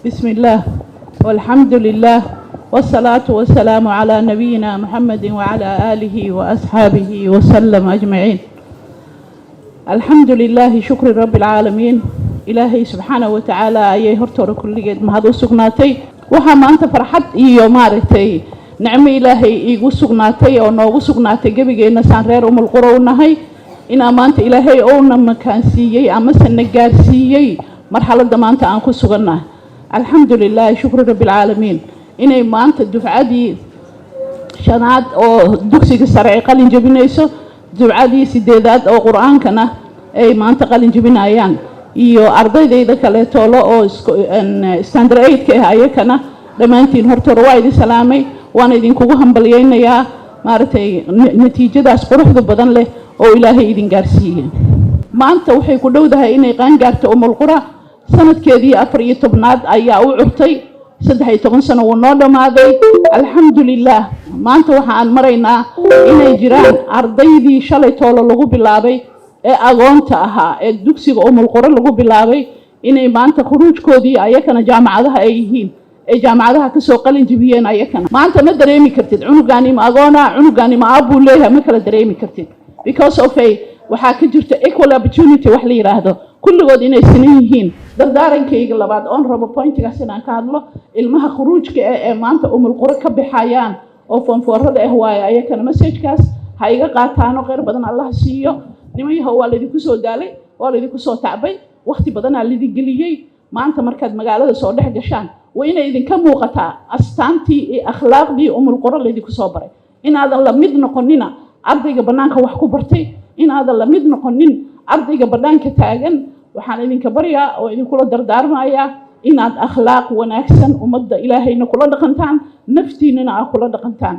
بسم الله والحمد لله والصلاة والسلام على نبينا محمد وعلى آله وأصحابه وسلم أجمعين. الحمد لله، شكر رب العالمين. إلهي سبحانه وتعالى ayay hortooda kulligeed mahad u sugnaatay. Waxaa maanta farxad iyo maaragtay nicmo Ilaahay iigu sugnaatay oo noogu sugnaatay gebigeenna saan reer Umulquro u nahay, inaa maanta Ilaahay ouna makaansiiyey amase na gaarsiiyey marxaladda maanta aan ku sugannahay. Alxamdu lilahi, shukru rabbi alcaalamiin, inay maanta dufcadii shanaad oo dugsiga sare ay qalin jebinayso, dufcadii sideedaad oo Qur-aankana ay maanta qalin jebinayaan, iyo ardaydayda kaleetoolo oo standard eight-ka ah ayakana. Dhammaantiin hortooda waa idin salaamay, waana idinkugu hambalyaynayaa maaragtay natiijadaas quruxda badan leh oo Ilaahay idin gaarsiiyey. Maanta waxay ku dhowdahay inay qaangaarto Umulqura. Sanadkeedii 14aad ayaa u curtay. 13 sano wuu noo dhammaaday, alxamdulilah. Maanta waxa aan maraynaa inay jiraan ardaydii shalay toolo lagu bilaabay ee agoonta ahaa ee dugsiga Umulquro lagu bilaabay, inay maanta khuruujkoodii ayakana jaamacadaha ay yihiin, ay jaamacadaha kasoo qalin jibiyeen ayakana. Maanta ma dareemi kartid cunugaani ma agoona, cunugaani ma aabbuu leeyahay, ma kala dareemi kartid, because of a waxaa ka jirta equal opportunity wax la yidhaahdo, kulligood inay sinan yihiin. Dardaarankayga labaad oon rabo pointigaas inaan ka hadlo, ilmaha khuruujka ah ee maanta Umulquro ka baxayaan oo form four-ada ah waaye, ayakana messagekaas ha iga qaataano. Kheyr badan Allah siiyo. Niman yahow, waa laydinku soo daalay, waa laydinku soo tacbay, wakhti badanaa laydin geliyey. Maanta markaad magaalada soo dhex gashaan, waa inay idinka muuqataa astaantii iyo akhlaaqdii Umulquro laydinku soo baray, inaadan la mid noqonina ardayga bannaanka wax ku bartay, inaadan la mid noqonin ardayga bannaanka taagan. Waxaan idinka baryaa oo idinkula dardaarmayaa inaad akhlaaq wanaagsan ummadda Ilaahayna kula dhaqantaan, naftiinana aad kula dhaqantaan.